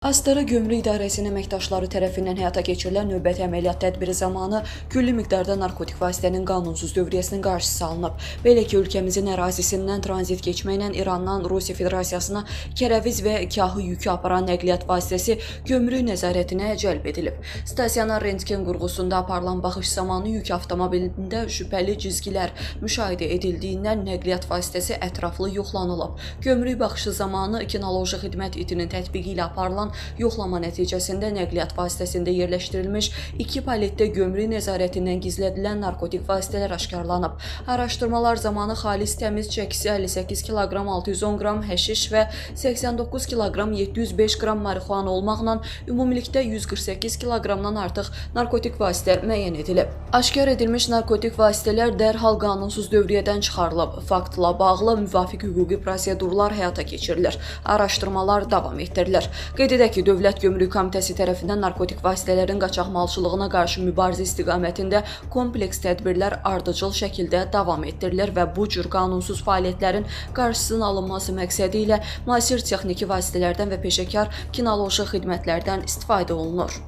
Astara Gömrük İdarəsinin əməkdaşları tərəfindən həyata keçirilən növbəti əməliyyat tədbiri zamanı külli miqdarda narkotik vasitənin qanunsuz dövriyyəsinin qarşısı alınıb. Belə ki, ölkəmizin ərazisindən tranzit keçməklə İrandan Rusiya Federasiyasına tərəviz və kahı yükü aparan nəqliyyat vasitəsi gömrük nəzarətinə cəlb edilib. Stasionar rentgen qurğusunda aparılan baxış zamanı yük avtomobilində şübhəli cizgilər müşahidə edildiyindən nəqliyyat vasitəsi ətraflı yoxlanılıb. Gömrük baxışı zamanı kinoloji xidmət itinin tətbiqi ilə aparılan yoxlama nəticəsində nəqliyyat vasitəsində yerləşdirilmiş 2 paletdə gömrük nəzarətindən gizlədilən narkotik vasitələr aşkarlanıb. Araşdırmalar zamanı xalis təmiz çəkisi 58 kiloqram 610 qram həşiş və 89 kiloqram 705 qram marixuana olmaqla ümumilikdə 148 kiloqramdan artıq narkotik vasitə müəyyən edilib. Aşkar edilmiş narkotik vasitələr dərhal qanunsuz dövriyyədən çıxarılıb. Faktla bağlı müvafiq hüquqi prosedurlar həyata keçirilir. Araşdırmalar davam etdirilir. Qeyd edək ki, Dövlət Gömrük Komitəsi tərəfindən narkotik vasitələrin qaçaqmalçılığına qarşı mübarizə istiqamətində kompleks tədbirlər ardıcıl şəkildə davam etdirilir və bu cür qanunsuz fəaliyyətlərin qarşısının alınması məqsədi ilə müasir texniki vasitələrdən və peşəkar kinoloji xidmətlərdən istifadə olunur.